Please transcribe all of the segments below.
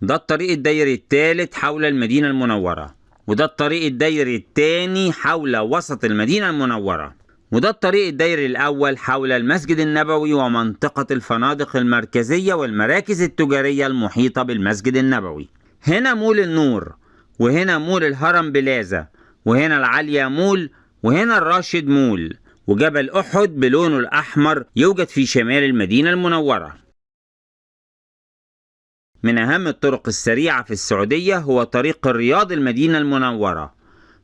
ده الطريق الدائري الثالث حول المدينة المنورة، وده الطريق الدائري الثاني حول وسط المدينة المنورة، وده الطريق الدائري الأول حول المسجد النبوي ومنطقة الفنادق المركزية والمراكز التجارية المحيطة بالمسجد النبوي. هنا مول النور، وهنا مول الهرم بلازا، وهنا العالية مول، وهنا الراشد مول، وجبل أحد بلونه الأحمر يوجد في شمال المدينة المنورة. من أهم الطرق السريعة في السعودية هو طريق الرياض المدينة المنورة.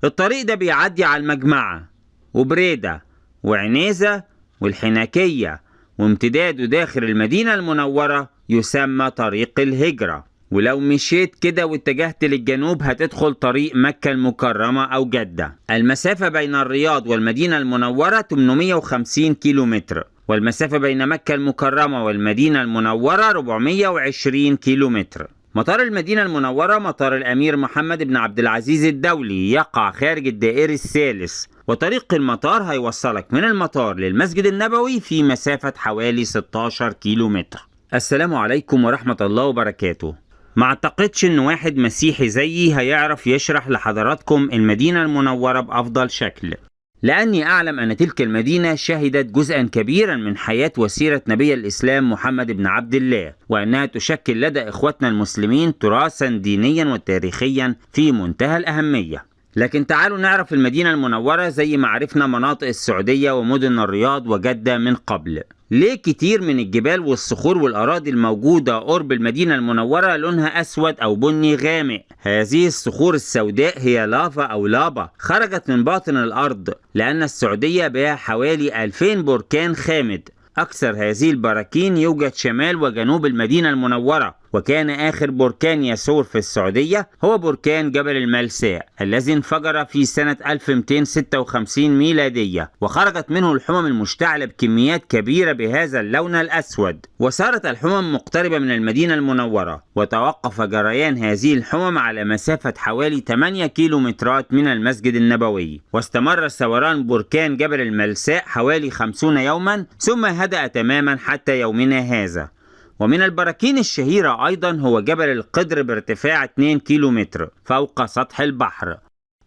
الطريق ده بيعدي على المجمعة وبريدة وعنيزة والحناكية، وامتداده داخل المدينة المنورة يسمى طريق الهجرة. ولو مشيت كده واتجهت للجنوب هتدخل طريق مكة المكرمة أو جدة. المسافة بين الرياض والمدينة المنورة 850 كيلومتر، والمسافة بين مكة المكرمة والمدينة المنورة 420 كيلومتر. مطار المدينة المنورة مطار الأمير محمد بن عبد العزيز الدولي يقع خارج الدائري الثالث، وطريق المطار هيوصلك من المطار للمسجد النبوي في مسافة حوالي 16 كيلومتر. السلام عليكم ورحمة الله وبركاته. ما اعتقدش ان واحد مسيحي زيي هيعرف يشرح لحضراتكم المدينة المنورة بأفضل شكل، لأني أعلم أن تلك المدينة شهدت جزءا كبيرا من حياة وسيرة نبي الإسلام محمد بن عبد الله، وأنها تشكل لدى إخوتنا المسلمين تراثا دينيا وتاريخيا في منتهى الأهمية. لكن تعالوا نعرف المدينة المنورة زي ما عرفنا مناطق السعودية ومدن الرياض وجدة من قبل. ليه كتير من الجبال والصخور والأراضي الموجودة قرب المدينة المنورة لونها أسود أو بني غامق؟ هذه الصخور السوداء هي لافا أو لابا خرجت من باطن الأرض، لأن السعودية بها حوالي 2000 بركان خامد. أكثر هذه البراكين يوجد شمال وجنوب المدينة المنورة، وكان آخر بركان يثور في السعودية هو بركان جبل الملساء الذي انفجر في سنة 1256 ميلادية، وخرجت منه الحمم المشتعلة بكميات كبيرة بهذا اللون الأسود، وصارت الحمم مقتربة من المدينة المنورة، وتوقف جريان هذه الحمم على مسافة حوالي 8 كيلومترات من المسجد النبوي. واستمر ثوران بركان جبل الملساء حوالي 50 يوما، ثم هدأ تماما حتى يومنا هذا. ومن البراكين الشهيرة أيضا هو جبل القدر بارتفاع 2 كيلومتر فوق سطح البحر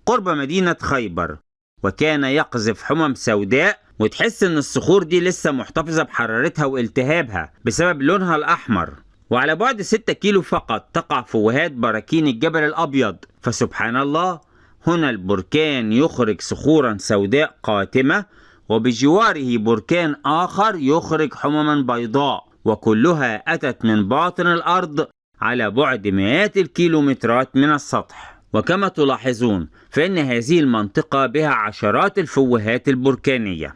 قرب مدينة خيبر، وكان يقذف حمم سوداء، وتحس إن الصخور دي لسه محتفظة بحرارتها والتهابها بسبب لونها الأحمر. وعلى بعد 6 كيلو فقط تقع فوهات براكين الجبل الأبيض، فسبحان الله، هنا البركان يخرج صخورا سوداء قاتمة، وبجواره بركان آخر يخرج حمما بيضاء، وكلها أتت من باطن الأرض على بعد مئات الكيلومترات من السطح. وكما تلاحظون فإن هذه المنطقة بها عشرات الفوهات البركانية.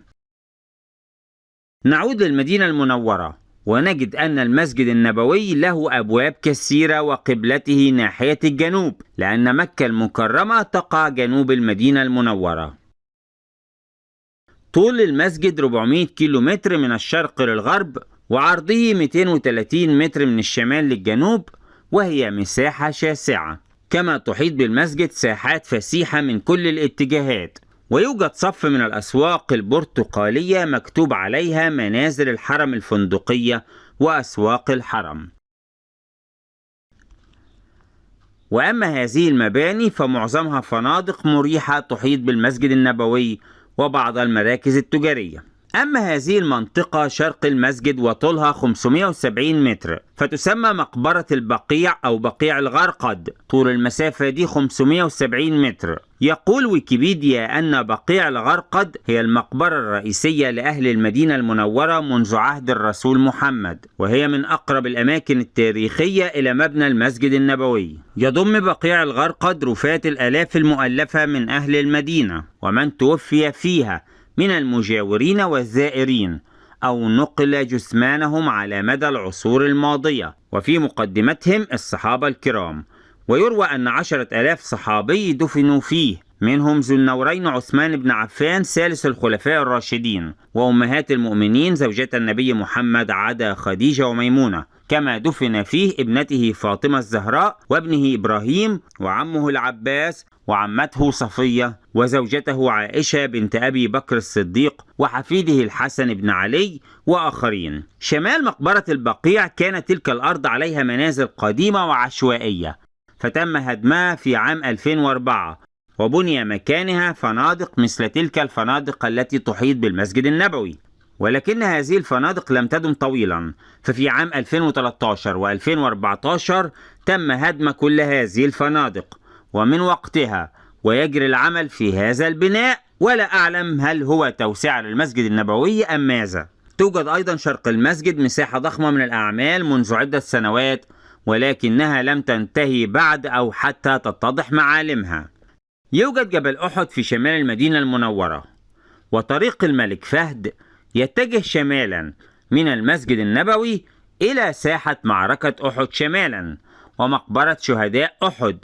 نعود للمدينة المنورة ونجد أن المسجد النبوي له أبواب كثيرة وقبلته ناحية الجنوب، لأن مكة المكرمة تقع جنوب المدينة المنورة. طول المسجد 400 كيلومتر من الشرق للغرب، وعرضه 230 متر من الشمال للجنوب، وهي مساحة شاسعة. كما تحيط بالمسجد ساحات فسيحة من كل الاتجاهات، ويوجد صف من الأسواق البرتقالية مكتوب عليها منازل الحرم الفندقية وأسواق الحرم. وأما هذه المباني فمعظمها فنادق مريحة تحيط بالمسجد النبوي وبعض المراكز التجارية. أما هذه المنطقة شرق المسجد وطولها 570 متر، فتسمى مقبرة البقيع أو بقيع الغرقد. طول المسافة دي 570 متر. يقول ويكيبيديا أن بقيع الغرقد هي المقبرة الرئيسية لأهل المدينة المنورة منذ عهد الرسول محمد، وهي من أقرب الأماكن التاريخية إلى مبنى المسجد النبوي. يضم بقيع الغرقد رفات الآلاف المؤلفة من أهل المدينة ومن توفي فيها من المجاورين والزائرين أو نقل جثمانهم على مدى العصور الماضية، وفي مقدمتهم الصحابة الكرام. ويروى أن 10,000 صحابي دفنوا فيه، منهم ذو النورين عثمان بن عفان ثالث الخلفاء الراشدين، وأمهات المؤمنين زوجات النبي محمد عدا خديجة وميمونة، كما دفن فيه ابنته فاطمة الزهراء وابنه إبراهيم وعمه العباس وعمته صفية، وزوجته عائشة بنت أبي بكر الصديق، وحفيده الحسن بن علي، وآخرين. شمال مقبرة البقيع كانت تلك الأرض عليها منازل قديمة وعشوائية، فتم هدمها في عام 2004، وبني مكانها فنادق مثل تلك الفنادق التي تحيط بالمسجد النبوي. ولكن هذه الفنادق لم تدم طويلا، ففي عام 2013 و2014 تم هدم كل هذه الفنادق، ومن وقتها ويجري العمل في هذا البناء، ولا أعلم هل هو توسعة للمسجد النبوي أم ماذا. توجد أيضا شرق المسجد مساحة ضخمة من الأعمال منذ عدة سنوات، ولكنها لم تنتهي بعد أو حتى تتضح معالمها. يوجد جبل أحد في شمال المدينة المنورة، وطريق الملك فهد يتجه شمالا من المسجد النبوي إلى ساحة معركة أحد شمالا، ومقبرة شهداء أحد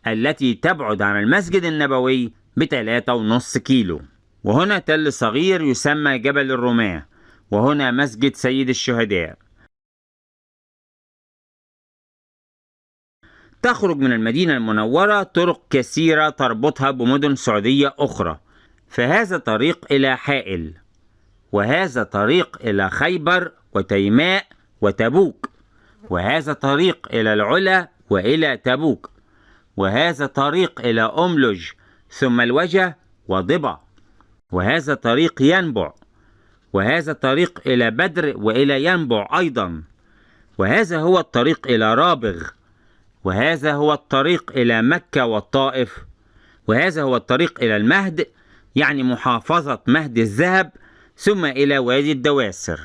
التي تبعد عن المسجد النبوي ب3.5 كيلو. وهنا تل صغير يسمى جبل الرماة، وهنا مسجد سيد الشهداء. تخرج من المدينة المنورة طرق كثيرة تربطها بمدن سعودية أخرى، فهذا طريق إلى حائل، وهذا طريق إلى خيبر وتيماء وتبوك، وهذا طريق إلى العلا وإلى تبوك، وهذا طريق إلى أملج ثم الوجه وضبا، وهذا طريق ينبع، وهذا طريق إلى بدر وإلى ينبع أيضا، وهذا هو الطريق إلى رابغ، وهذا هو الطريق إلى مكة والطائف، وهذا هو الطريق إلى المهد، يعني محافظة مهد الذهب، ثم إلى وادي الدواسر.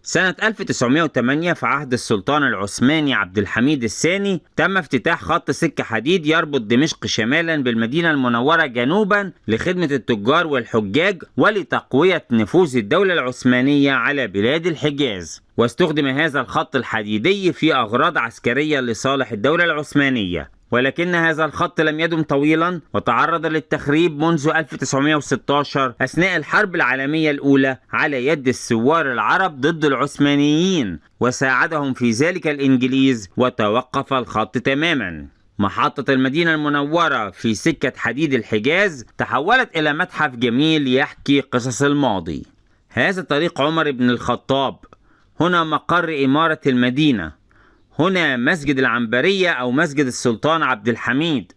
سنة 1908 في عهد السلطان العثماني عبد الحميد الثاني تم افتتاح خط سكة حديد يربط دمشق شمالا بالمدينة المنورة جنوبا لخدمة التجار والحجاج ولتقوية نفوذ الدولة العثمانية على بلاد الحجاز. واستخدم هذا الخط الحديدي في أغراض عسكرية لصالح الدولة العثمانية، ولكن هذا الخط لم يدم طويلا وتعرض للتخريب منذ 1916 أثناء الحرب العالمية الأولى على يد الثوار العرب ضد العثمانيين، وساعدهم في ذلك الإنجليز، وتوقف الخط تماما. محطة المدينة المنورة في سكة حديد الحجاز تحولت إلى متحف جميل يحكي قصص الماضي. هذا طريق عمر بن الخطاب، هنا مقر إمارة المدينة، هنا مسجد العنبرية أو مسجد السلطان عبد الحميد،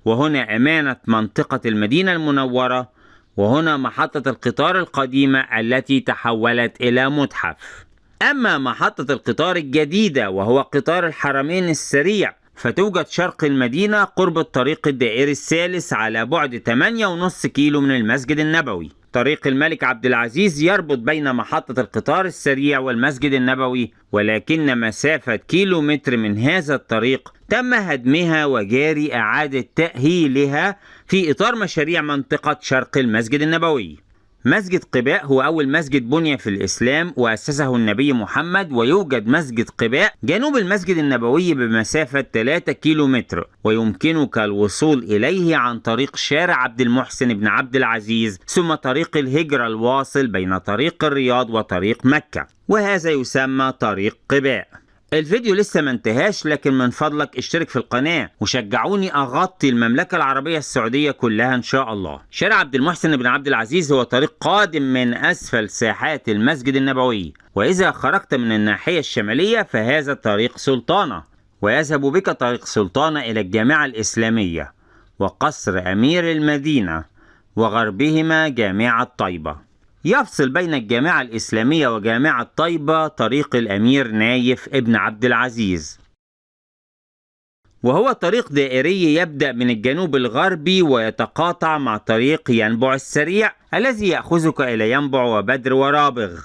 وهنا أمانة منطقة المدينة المنورة، وهنا محطة القطار القديمة التي تحولت إلى متحف. أما محطة القطار الجديدة وهو قطار الحرمين السريع فتوجد شرق المدينة قرب الطريق الدائري الثالث على بعد 8.5 كيلو من المسجد النبوي. طريق الملك عبد العزيز يربط بين محطة القطار السريع والمسجد النبوي، ولكن مسافة كيلومتر من هذا الطريق تم هدمها وجاري إعادة تأهيلها في إطار مشاريع منطقة شرق المسجد النبوي. مسجد قباء هو أول مسجد بني في الإسلام وأسسه النبي محمد، ويوجد مسجد قباء جنوب المسجد النبوي بمسافة 3 كيلومتر، ويمكنك الوصول إليه عن طريق شارع عبد المحسن بن عبد العزيز ثم طريق الهجرة الواصل بين طريق الرياض وطريق مكة، وهذا يسمى طريق قباء. الفيديو لسه ما انتهاش، لكن من فضلك اشترك في القناة وشجعوني اغطي المملكة العربية السعودية كلها ان شاء الله. شارع عبد المحسن بن عبد العزيز هو طريق قادم من اسفل ساحات المسجد النبوي، واذا خرجت من الناحية الشمالية فهذا طريق سلطانة، ويذهب بك طريق سلطانة الى الجامعة الاسلامية وقصر امير المدينة، وغربهما جامعة طيبة. يفصل بين الجامعة الإسلامية وجامعة طيبة طريق الأمير نايف ابن عبد العزيز، وهو طريق دائري يبدأ من الجنوب الغربي ويتقاطع مع طريق ينبع السريع الذي يأخذك إلى ينبع وبدر ورابغ،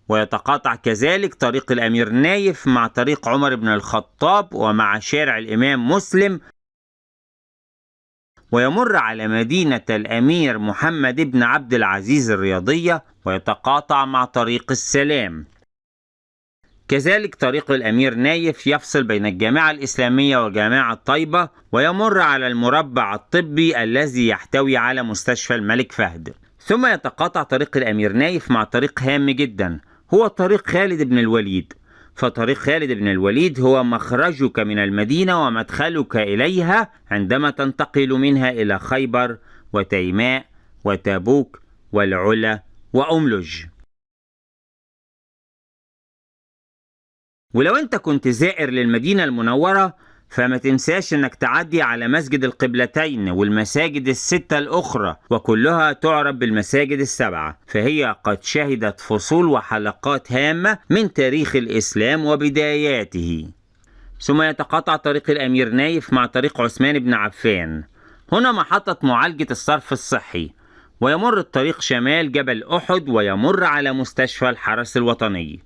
ويتقاطع كذلك طريق الأمير نايف مع طريق عمر بن الخطاب ومع شارع الإمام مسلم، ويمر على مدينة الأمير محمد بن عبد العزيز الرياضية ويتقاطع مع طريق السلام. كذلك طريق الأمير نايف يفصل بين الجامعة الإسلامية وجامعة طيبة، ويمر على المربع الطبي الذي يحتوي على مستشفى الملك فهد. ثم يتقاطع طريق الأمير نايف مع طريق هام جدا هو طريق خالد بن الوليد، فطريق خالد بن الوليد هو مخرجك من المدينة ومدخلك إليها عندما تنتقل منها إلى خيبر وتيماء وتبوك والعلا وأملج. ولو أنت كنت زائر للمدينة المنورة فما تنساش انك تعدي على مسجد القبلتين والمساجد الستة الأخرى، وكلها تعرف بالمساجد السبعة، فهي قد شهدت فصول وحلقات هامة من تاريخ الإسلام وبداياته. ثم يتقاطع طريق الأمير نايف مع طريق عثمان بن عفان، هنا محطة معالجة الصرف الصحي، ويمر الطريق شمال جبل أحد ويمر على مستشفى الحرس الوطني.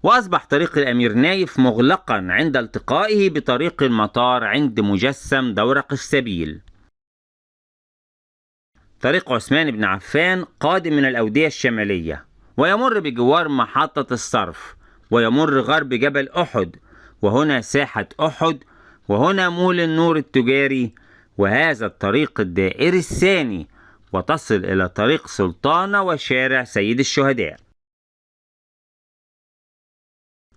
وأصبح طريق الأمير نايف مغلقا عند التقائه بطريق المطار عند مجسم دورق السبيل. طريق عثمان بن عفان قادم من الأودية الشمالية ويمر بجوار محطة الصرف، ويمر غرب جبل أحد، وهنا ساحة أحد، وهنا مول النور التجاري، وهذا الطريق الدائري الثاني، وتصل إلى طريق سلطانة وشارع سيد الشهداء.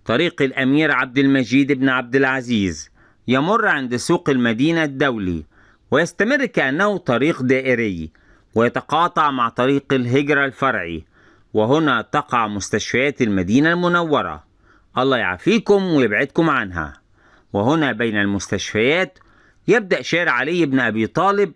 طريق الأمير عبد المجيد بن عبد العزيز يمر عند سوق المدينة الدولي ويستمر كأنه طريق دائري، ويتقاطع مع طريق الهجرة الفرعي، وهنا تقع مستشفيات المدينة المنورة، الله يعافيكم ويبعدكم عنها. وهنا بين المستشفيات يبدأ شارع علي بن أبي طالب،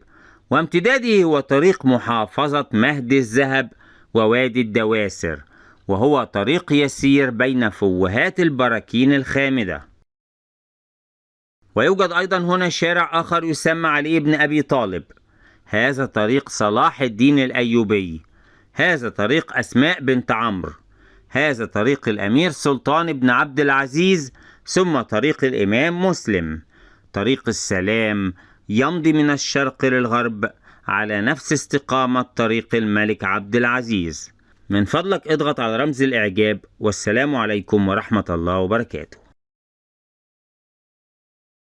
وامتداده هو طريق محافظة مهد الذهب ووادي الدواسر، وهو طريق يسير بين فوهات البراكين الخامدة. ويوجد أيضا هنا شارع آخر يسمى علي بن أبي طالب، هذا طريق صلاح الدين الأيوبي، هذا طريق أسماء بنت عمرو، هذا طريق الأمير سلطان بن عبد العزيز، ثم طريق الإمام مسلم. طريق السلام يمضي من الشرق للغرب على نفس استقامة طريق الملك عبد العزيز. من فضلك اضغط على رمز الإعجاب، والسلام عليكم ورحمة الله وبركاته.